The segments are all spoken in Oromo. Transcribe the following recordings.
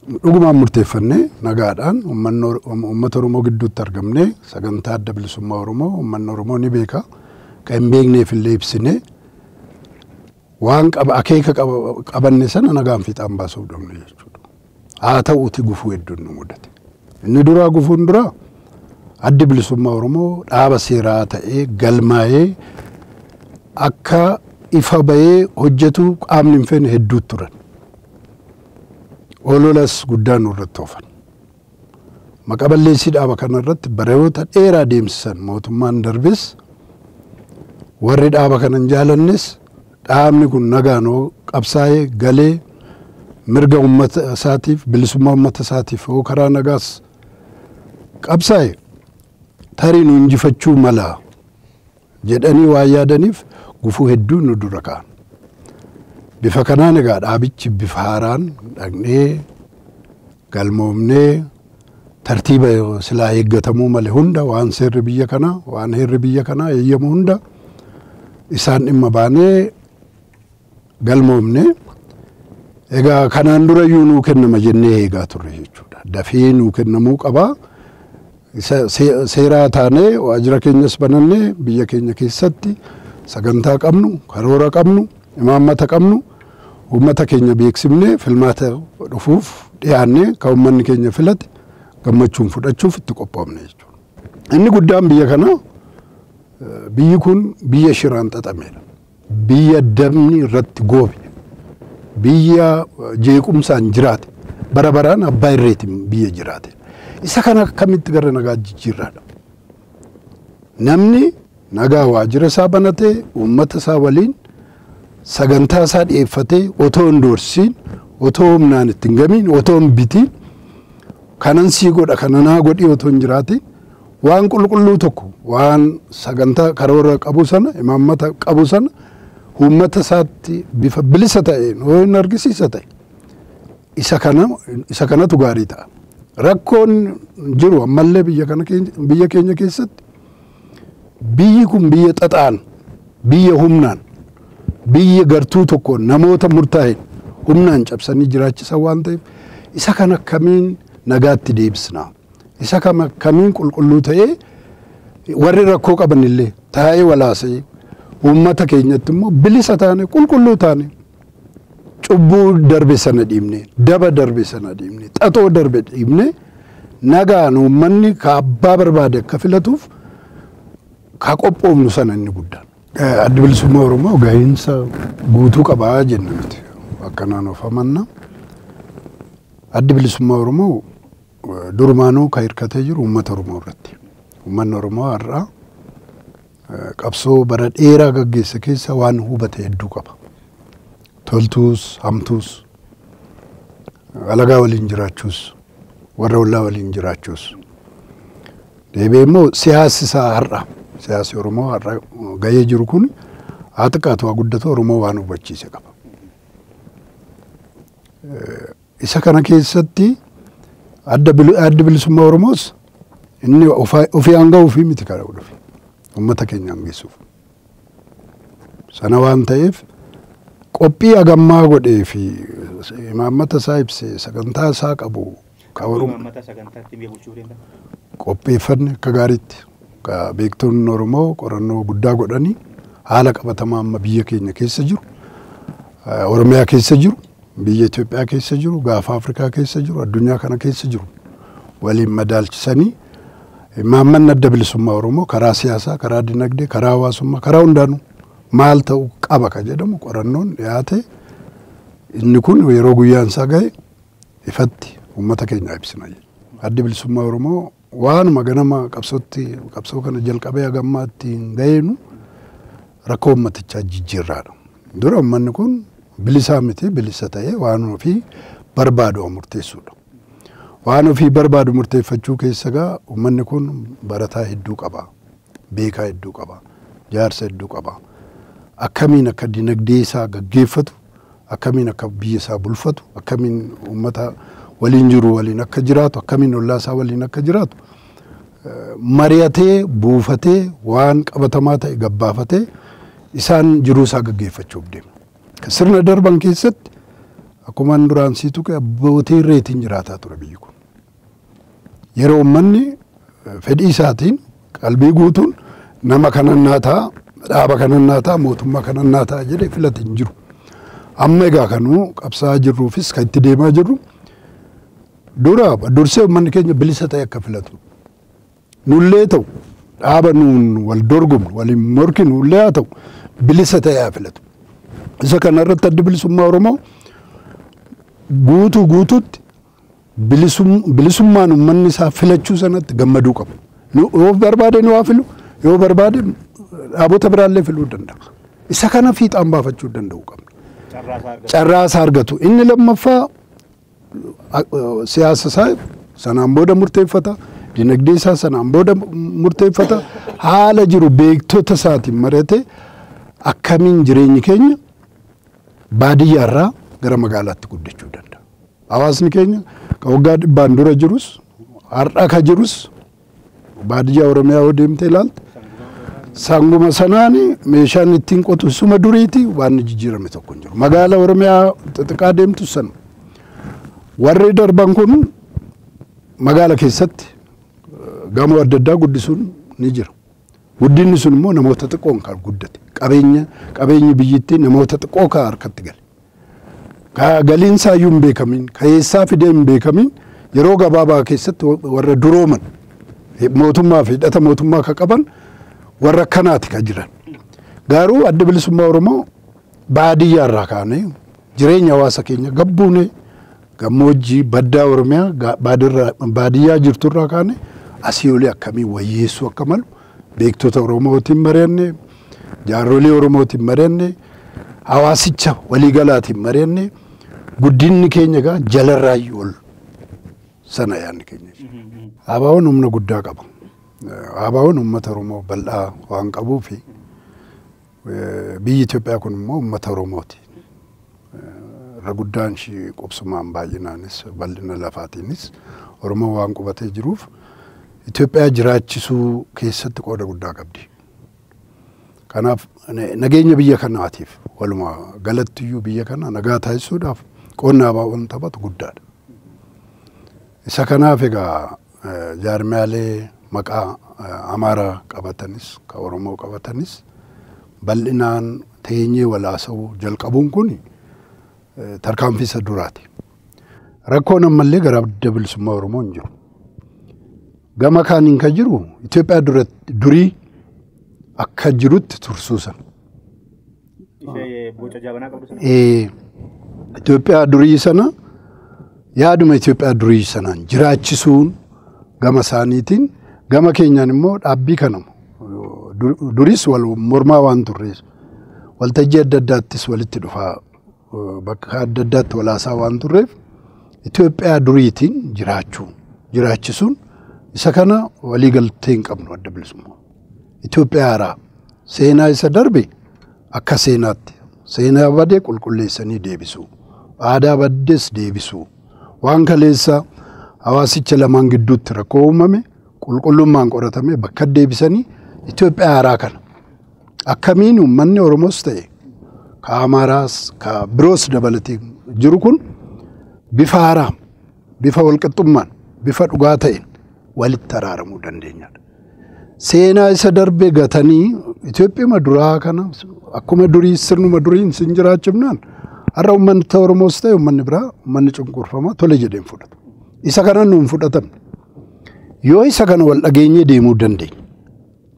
Dhugumaan murteeffannee nagaadhaan uummata Oromoo gidduutti argamnee sagantaa adda bilisummaa Oromoo uummanni Oromoo ni beeka. Kan hin beekneef illee ibsinee waan akeeka qabanne sana nagaan fiixaan baasuuf dhufne jechuudha. Haa ta'uuti gufuu hedduun nu mudate. Inni duraa gufuun duraa addi bilisummaa Oromoo dhaaba seeraa ta'ee galmaa'ee akka ifa bahee hojjetu qaamni hin feene hedduutu turan. Ololas guddaan nurratti oofan. Maqaa balleessii dhaaba kanarratti baroota dheeraa deemsisan mootummaan darbes warri dhaaba kana hin jaalannes dhaabni kun nagaan qabsaa'ee galee mirga uummata isaatiif bilisummaa uummata isaatiif yoo karaa nagaas qabsaa'e tarii nu injifachuu mala jedhanii waan yaadaniif gufuu hedduu nu dura ka'an. Bifa kanaan egaa dhaabichi bifa haaraan dhaqnee galmoomnee tartiiba silaa eeggatamuu malee hunda waan seerri biyya kanaa waan heerri biyya kanaa eeyyamu hunda isaan dhimma baanee galmoomne. Egaa kanaan dura iyyuu nuu kennama jennee eegaa turre jechuudha. Dafee nuu kennamuu qabaa. Seeraa taanee waajjira keenyas banannee biyya keenya keessatti sagantaa qabnu, karoora qabnu, imaammata qabnu uummata keenya beeksifnee filmaata dhufuuf dhiyaannee kan uummanni keenya filate gammachuun fudhachuuf itti qophoofne jechuudha. Inni guddaan biyya kanaa biyyi kun biyya shiraan xaxameedha. Biyya dabni irratti goobe, biyya jeequmsaan jiraate, bara baraan abbaa irreetiin biyya jiraate. Isa kana akkamitti gara nagaa jijjiirraadha. Namni nagaa waajjira isaa banatee uummata isaa waliin sagantaa isaa dhiyeeffatee otoo hin doorsiin, otoo humnaan itti hin gamiin, otoo hin bitiin, kanan sii godha kananaa godhi otoo hin jiraatiin waan qulqulluu tokko waan sagantaa karoora qabu sana imaammata qabu sana uummata isaatti bifa bilisa ta'een yoo hin argisiisa ta'e isa kanatu gaarii ta'a. Rakkoon jiru ammallee biyya keenya keessatti biyyi kun biyya xaxaan, biyya humnaan, biyya gartuu tokkoon namoota murtaa'een humnaan cabsanii jiraachisan waan ta'eef isa kana akkamiin nagaatti deebisna? Isa kana akkamiin qulqulluu ta'ee warri rakkoo qaban illee taa'ee walaasee uummata keenyatti immoo bilisa taane qulqulluu taane cubbuu darbe sana dhiibne, daba darbe sana dhiibne, xaxoo darbe dhiibne nagaan uummanni ka abbaa barbaade akka filatuuf ka qophoofnu sana inni guddaan. Addi bilisummaa Oromoo gahiinsa guutuu qabaa jenna nuti akkanaan of amanna. Addi bilisummaa Oromoo durumaanuu ka hirkatee jiru uummata Oromoo irratti. Uummanni Oromoo har'a qabsoo bara dheeraa gaggeesse keessa waan hubate hedduu qaba. Toltuus, hamtuus, alagaa waliin jiraachuus, warra ollaa waliin jiraachuus. Deebi'ee immoo siyaasni isaa har'a, siyaasni Oromoo har'a gahee jiru kun haa xiqqaatu haa guddatu Oromoo waan hubachiise qaba. Isa kana keessatti addi bilisummaa Oromoos inni ofii aanga'uu fi miti karaa dhufe uummata keenya aangessuuf. Sana waan ta'eef qophii hagammaa godhee fi imaammata isaa ibsee sagantaa isaa qabu qopheeffanne akka gaariitti beektonni Oromoo qorannoo guddaa godhanii haala qabatamaa amma biyya keenya keessa jiru, Oromiyaa keessa jiru, biyya Itoophiyaa keessa jiru, gaafa Afrikaa keessa jiru, addunyaa kana keessa jiru waliin madaalchisanii imaammanni adda bilisummaa Oromoo karaa siyaasaa, karaa dinagdee, karaa hawaasummaa, karaa hundaanuu maal ta'uu qaba ka jedhamu qorannoon dhiyaate inni kun yeroo guyyaan isaa gahe ifatti uummata keenya ibsina jechuudha. Addi bilisummaa Oromoo waanuma ganama qabsoo kana jalqabee hagammaatti hin gaheenu rakkoo uummatichaa jijjiirraadha. Dura uummanni kun bilisaa miti bilisa ta'ee waan ofii barbaadu murteessuudha. Waan ofii barbaadu murteeffachuu keessa gaa uummanni kun barataa hedduu qaba, beekaa hedduu qaba, jaarsa hedduu qaba. Akkamiin akka dinagdee isaa gaggeeffatu, akkamiin akka biyya isaa bulfatu, akkamiin uummata waliin jiru waliin akka jiraatu, akkamiin ollaa isaa waliin akka jiraatu mari'atee buufatee waan qabatamaa ta'e gabbaafatee isaan jiruu isaa gaggeeffachuuf deema. Sirna darban keessatti Akkuma duraan sii tuqe abbootii irreetiin jiraataa ture biyyi kun. Yeroo uummanni fedhii isaatiin qalbii guutuun nama kanan naa ta'a, dhaaba kanan naa ta'a, mootummaa kanan naa ta'a jedhee filate hin jiru. Amma egaa kanuu qabsaa'aa jirruufis kan itti deemaa jirru dura dursee uummanni keenya bilisa ta'e akka filatu. Nullee ta'u dhaaba nuun wal dorgomnu waliin morkinu illee haa ta'u bilisa ta'e haa filatu. Isa kanarratti addi bilisummaa Oromoo guutuu guutuutti bilisummaan uummanni isaa filachuu sanatti gammaduu qabu. Yoo barbaade nu haa filu, yoo barbaade dhaabota biraallee filuu danda'a. Isa kana fiixaan baafachuu danda'u qabna. Carraa isaa argatu. Inni lammaffaa siyaasa isaa sanaan booda murteeffata. Dinagdee isaa sanaan booda murteeffata. Haala jiru beektota isaatiin mari'atee akkamiin jireenyi keenya baadiyyaarraa gara magaalaatti guddachuu danda'a. Hawaasni keenya kan waggaa dhibbaan dura jirus har'a ka jirus baadiyyaa Oromiyaa yoo deemtee ilaalte sanguma sanaan meeshaan ittiin qotu suma duriiti waan jijjiirame tokko hin jiru. Magaala Oromiyaa xixiqqaa deemtu sana warri darban kun magaala keessatti gamoo adda addaa guddisuun ni jira. Guddinni sun immoo namoota xiqqoon kan guddate. Qabeenyi biyyittii namoota xiqqoo kan harkatti gale. Galiin isaayyuu hin beekamin, ka eessaa fidee hin beekamin yeroo gabaabaa keessatti warra durooman mootummaa fi hidhata mootummaa ka qaban warra akkanaati ka jiran. Garuu adda bilisummaa Oromoo baadiyyaarraa kaanee jireenya hawaasa keenya gabbuune gammoojjii baddaa Oromiyaa baadiyyaa jirturraa kaanee asii olii akkamii wayyeessuu akka malu beektota Oromootiin mari'anne, jaarrolee Oromootiin mari'anne, hawaasicha waliigalaatiin mari'anne guddinni keenya egaa jalarraayyuu ol sana yaadni keenya. ABO'n humna guddaa qaba. ABO'n uummata Oromoo bal'aa waan qabuufi biyyi Itoophiyaa kun immoo uummata Oromooti. Irra guddaan ishii qubsumaan baay'inaanis bal'ina lafaatiinis Oromoo waan qubatee jiruuf Itoophiyaa jiraachisuu keessatti qooda guddaa qabdi. Kanaaf nageenya biyya kanaatiif walumaa galattiyyuu biyya kana nagaa taasisuudhaaf qoodni ABO'n taphatu guddaadha. Isa kanaaf egaa jaarmiyaalee maqaa Amaaraa qabatanis ka Oromoo qabatanis bal'inaan teenyee wal haasa'uu jalqabuun kun tarkaanfii isa duraati. Rakkoon ammallee gara adda bilisummaa Oromoo hin jiru. Gama kaaniin kan jiru Itoophiyaa durii akka jirutti tursuu sana. Itoophiyaa durii sana yaaduma Itoophiyaa durii sanaan jiraachisuun gama isaaniitiin gama keenyaan immoo dhaabbii kanamu duris wal mormaa waan turreef waltajjii adda addaattis walitti dhufaa bakka adda addaatti walaasaa waan turreef Itoophiyaa duriitiin jiraachisuun isa kana waliigaltee hin qabnu adda bilisummaa. Itoophiyaa haaraa seenaa isa darbe akka seenaatti seenaa badee qulqulleessanii deebisuu aadaa baddees deebisuu waan kaleessa hawaasicha lamaan gidduutti rakkoo uumame qulqullummaan qoratame bakka deebisanii Itoophiyaa haaraa kana akkamiin uummanni Oromoos ta'e ka Amaaraas ka biroos dabalatee jiru kun bifa haaraa bifa walqixxummaan bifa dhugaa ta'een walitti araaramuu dandeenyadha. Seenaa isa darbe gatanii Itoophiyaa duraa kana akkuma durii sirnuma duriin sin jiraachifnaan har'a uummanni Oromoos ta'e uummanni biraa uummanni cunqurfamaa tole jedheen fudhatu. Isa kana nuun fudhatamne. Yoo isa kana wal dhageenyee deemuu dandeenya.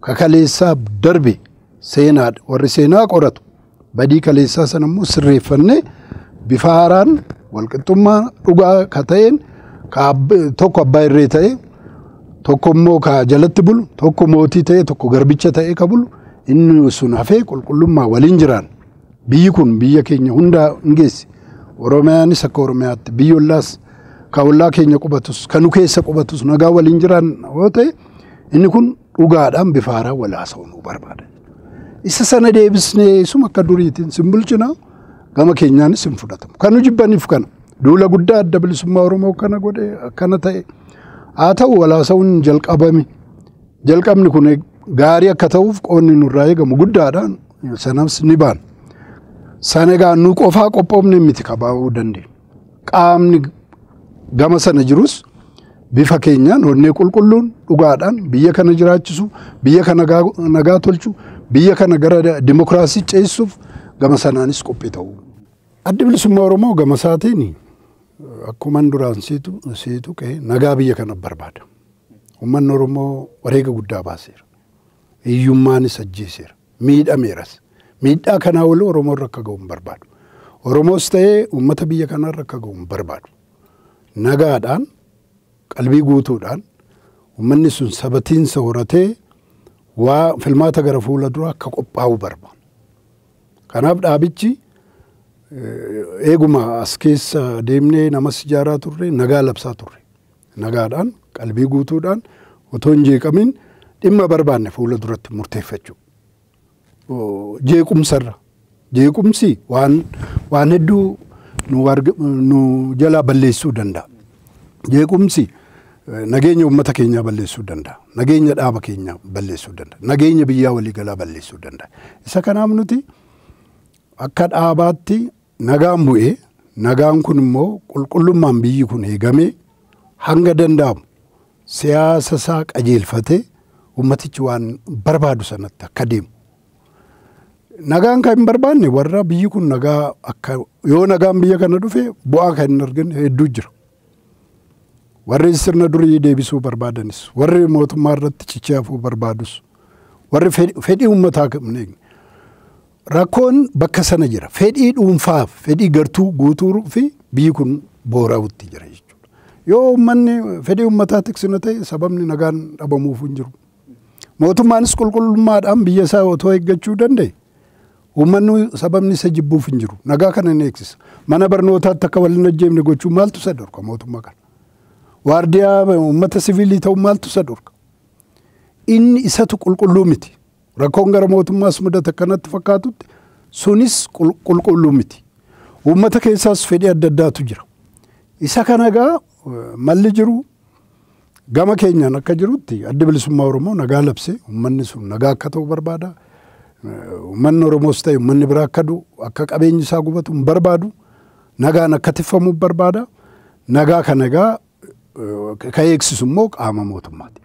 Kakaleessaa darbe seenaadha. Warri seenaa qoratu badii kaleessaa sana immoo sirreeffannee bifa haaraan walqixxummaa dhugaa ka ta'een tokko abbaa irree ta'e tokko immoo ka jalatti bulu tokko mootii ta'e tokko garbicha ta'e ka bulu inni sun hafee qulqullummaa waliin jiraan. Biyyi kun biyya keenya hundaa hin geessi. Oromiyaanis akka Oromiyaatti biyyi ollaas ka ollaa keenya qubatus ka nu keessa qubatus nagaa waliin jiraan yoo ta'e inni kun dhugaadhaan bifa haaraa wal haasa'uu nu barbaada. Isa sana deebisnee suma akka duriitiin sin bulchina gama keenyaanis hin fudhatamu. Kan nu jibbaniif kana duula guddaa adda bilisummaa Oromoo kana godhe akkana ta'e haa ta'u wal haasa'uun jalqabame. Jalqabni kun gaarii akka ta'uuf qoonni nurraa eegamu guddaadhaan sanas ni baana. Sana egaa nu qofaa qophoofne miti kabaa'uu dandeenya. Qaamni gama sana jirus bifa keenyaan onnee qulqulluun dhugaadhaan biyya kana jiraachisu, biyya kana nagaa tolchu, biyya kana gara dimokiraasii ceesisuuf gama sanaanis qophii ta'u. Addi Bilisummaa Oromoo gama isaatiin akkuma duraan siitu qe'ee nagaa biyya kana barbaada. Uummanni Oromoo wareega guddaa baaseera. Hiyyummaanis ajjeeseera. Miidhameeras. Miidhaa kanaa waliin Oromoo irra akka ga'u hin barbaadu. Oromoos ta'ee uummata biyya kanaa irra akka ga'u hin barbaadu. Nagaadhaan qalbii guutuudhaan uummanni sun sabatiinsa horatee waa filmaata gara fuula duraa akka qophaa'u barbaada. Kanaaf dhaabichi eeguma as keessa deemnee namas ijaaraa turre, nagaa labsaa turre. Nagaadhaan qalbii guutuudhaan otoo hin jeeqamin dhimma barbaanne fuula duratti murteeffachuu. Jeequmsarra. Jeequmsi waan hedduu nu jalaa balleessuu danda'a. Jeequmsi nageenya uummata keenyaa balleessuu danda'a. Nageenya dhaaba keenyaa balleessuu danda'a. Nageenya biyyaa waliigalaa balleessuu danda'a. Isa kanaaf nuti akka dhaabaatti nagaan bu'ee, nagaan kun immoo qulqullummaan biyyi kun eegamee hanga danda'amu siyaasa isaa qajeelfatee uummatichi waan barbaadu sanatti akka deemu. Nagaan kan hin barbaanne warra biyyi kun nagaa akka yoo nagaan biyya kana dhufe bu'aa kan hin arganne hedduu jira. Warri sirna durii deebisuu barbaadanis, warri mootummaa irratti cichee hafuu barbaadus, warri fedhii uummataa hin eegne. Rakkoon bakka sana jira. Fedhii dhuunfaaf, fedhii gartuu guutuu fi biyyi kun boora'utti jira jechuudha. Yoo uummanni fedhii uummataa tiksina ta'e sababni nagaan dhabamuuf hin jiru. Mootummaanis qulqullummaadhaan biyya isaa otoo eeggachuu danda'e uummanni sababni isa jibbuuf hin jiru. Nagaa kana ni eegsisa. Mana barnootaatti akka waliin ajjeefne gochuu maaltu isa dhorka mootummaa kana? Waardiyaa uummata siviilii ta'uu maaltu isa dhorka? Inni isatu qulqulluu miti. Rakkoon gara mootummaas mudate akkanatti fakkaatutti sunis qulqulluu miti. Uummata keessaas fedhii adda addaatu jira. Isa kana egaa malli jiru gama keenyaan akka jirutti Addi Bilisummaa Oromoo nagaa labsee uummanni sun nagaa akka ta'u barbaada. Uummanni Oromoos ta'e uummanni biraa akka du'u, akka qabeenyi isaa gubatu hin barbaadu. Nagaan akka tiffamu barbaada. Nagaa kana egaa ka eegsisu immoo qaama mootummaati.